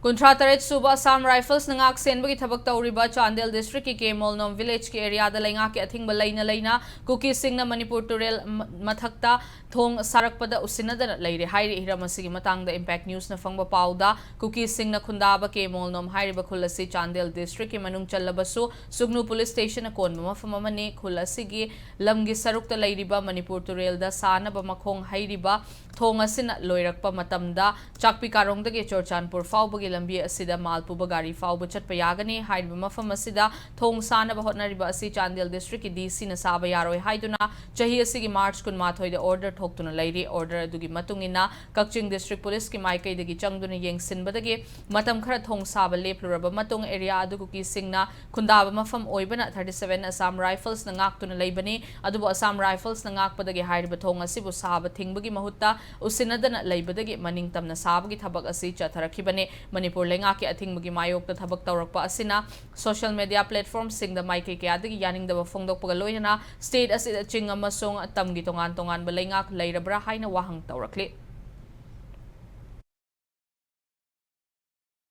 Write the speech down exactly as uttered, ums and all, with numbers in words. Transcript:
ꯀꯨꯟꯊ꯭ꯔꯥ ꯇꯔꯦꯠ ꯁꯨꯕ Assam Riflesꯅ ꯉꯥꯛ ꯁꯦꯟꯕꯒꯤ ꯊꯕꯛ ꯇꯧꯔꯤꯕ ꯆꯥꯟꯗꯦꯜ districtꯀꯤ ꯀꯦ ꯃꯣꯜꯅꯣꯝ villageꯀꯤ areaꯗ ꯂꯩꯉꯥꯛꯀꯤ ꯑꯊꯤꯡꯕ ꯂꯩꯅ ꯂꯩꯅ ꯀꯨꯀꯤꯁꯤꯡꯅ ꯃꯅꯤꯄꯨꯔ ꯇꯨꯔꯦꯜ ꯃ-, ꯃꯊꯛꯇ ꯊꯣꯡ ꯁꯥꯔꯛꯄꯗ ꯎꯁꯤꯟꯅꯗꯅ ꯂꯩꯔꯦ ꯍꯥꯏꯔꯤ꯫ ꯍꯤꯔꯝ ꯑꯁꯤꯒꯤ ꯃꯇꯥꯡꯗ Impact Newsꯅ ꯐꯪꯕ ꯄꯥꯎꯗ, ꯀꯨꯀꯤꯁꯤꯡꯅ ꯈꯨꯟꯗꯥꯕ ꯀꯦ ꯃꯣꯜꯅꯣꯝ ꯍꯥꯏꯔꯤꯕ ꯈꯨꯜ ꯑꯁꯤ ꯆꯥꯟꯗꯦꯜ districtꯀꯤ ꯃꯅꯨꯡ ꯆꯜꯂꯕꯁꯨ, ꯁꯨꯒꯅꯨ police stationꯅ ꯀꯣꯟꯕ ꯃꯐꯝ ꯑꯃꯅꯤ꯫ ꯈꯨꯜ ꯑꯁꯤꯒꯤ ꯂꯝꯒꯤ ꯁꯔꯨꯛꯇ ꯂꯩꯔꯤꯕ ꯃꯅꯤꯄꯨꯔ ꯇꯨꯔꯦꯜꯗ ꯁꯥꯅꯕ ꯃꯈꯣꯡ ꯍꯩꯔꯤꯕ ꯊꯣꯡ ꯑꯁꯤꯅ ꯂꯣꯏꯔꯛꯄ ꯃꯇꯝꯗ ꯆꯥꯛꯄꯤ ꯀꯥꯔꯣꯡꯗꯒꯤ ꯆꯨꯔꯆꯥꯟꯄꯨꯔ ꯐꯥꯎꯕꯒꯤ ꯂꯝꯕꯤ ꯑꯁꯤꯗ ꯃꯥꯜ ꯄꯨꯕ ꯒꯥꯔꯤ ꯐꯥꯎꯕ ꯆꯠꯄ ꯌꯥꯒꯅꯤ꯫ ꯍꯥꯏꯔꯤꯕ ꯃꯐꯝ ꯑꯁꯤꯗ ꯊꯣꯡ ꯁꯥꯅꯕ ꯍꯣꯠꯅꯔꯤꯕ ꯑꯁꯤ ꯆꯥꯟꯗꯦꯜ districtꯀꯤ DCꯅ ꯁꯥꯕ ꯌꯥꯔꯣꯏ ꯍꯥꯏꯗꯨꯅ ꯆꯍꯤ ꯑꯁꯤꯒꯤ March ꯀꯨꯟꯃꯥꯊꯣꯏꯗ order ꯊꯣꯛꯇꯨꯅ ꯂꯩꯔꯤ꯫ Order ꯑꯗꯨꯒꯤ ꯃꯇꯨꯡ ꯏꯟꯅ ꯀꯛꯆꯤꯡ district policeꯀꯤ ꯃꯥꯏꯀꯩꯗꯒꯤ ꯆꯪꯗꯨꯅ ꯌꯦꯡꯁꯤꯟꯕꯗꯒꯤ ꯃꯇꯝ ꯈꯔ ꯊꯣꯡ ꯁꯥꯕ ꯂꯦꯞꯂꯨꯔꯕ ꯃꯇꯨꯡ, area ꯑꯗꯨ ꯀꯨꯀꯤꯁꯤꯡꯅ ꯈꯨꯟꯗꯥꯕ ꯃꯐꯝ ꯑꯣꯏꯕꯅ thirty seven Assam Riflesꯅ ꯉꯥꯛꯇꯨꯅ ꯂꯩꯕꯅꯤ꯫ ꯑꯗꯨꯕꯨ Assam Riflesꯅ ꯉꯥꯛꯄꯗꯒꯤ ꯍꯥꯏꯔꯤꯕ ꯊꯣꯡ ꯑꯁꯤꯕꯨ ꯁꯥꯕ ꯊꯤꯡꯕꯒꯤ ꯃꯍꯨꯠꯇ ꯎꯁꯤꯟꯅꯗꯅ ꯂꯩꯕꯗꯒꯤ ꯃꯅꯤꯡ ꯇꯝꯅ ꯁꯥꯕꯒꯤ ꯊꯕꯛ ꯑꯁꯤ ꯆꯠꯊꯔꯛꯈꯤꯕꯅꯤ꯫ ꯃꯅꯤꯄꯨꯔ ꯂꯩꯉꯥꯛꯀꯤ ꯑꯊꯤꯡꯕꯒꯤ ꯃꯥꯌꯣꯛꯇ ꯊꯕꯛ ꯇꯧꯔꯛꯄ ꯑꯁꯤꯅ social media platformꯁꯤꯡꯗ ꯃꯥꯏꯀꯩ ꯀꯌꯥꯗꯒꯤ ꯌꯥꯅꯤꯡꯗꯕ ꯐꯣꯡꯗꯣꯛꯄꯒ ꯂꯣꯏꯅꯅ state ꯑꯁꯤꯗ ꯆꯤꯡ ꯑꯃꯁꯨꯡ ꯇꯝꯒꯤ ꯇꯣꯉꯥꯟ ꯇꯣꯉꯥꯟꯕ ꯂꯩꯉꯥꯛ ꯂꯩꯔꯕ꯭ꯔꯥ ꯍꯥꯏꯅ ꯋꯥꯍꯪ ꯇꯧꯔꯛꯂꯤ꯫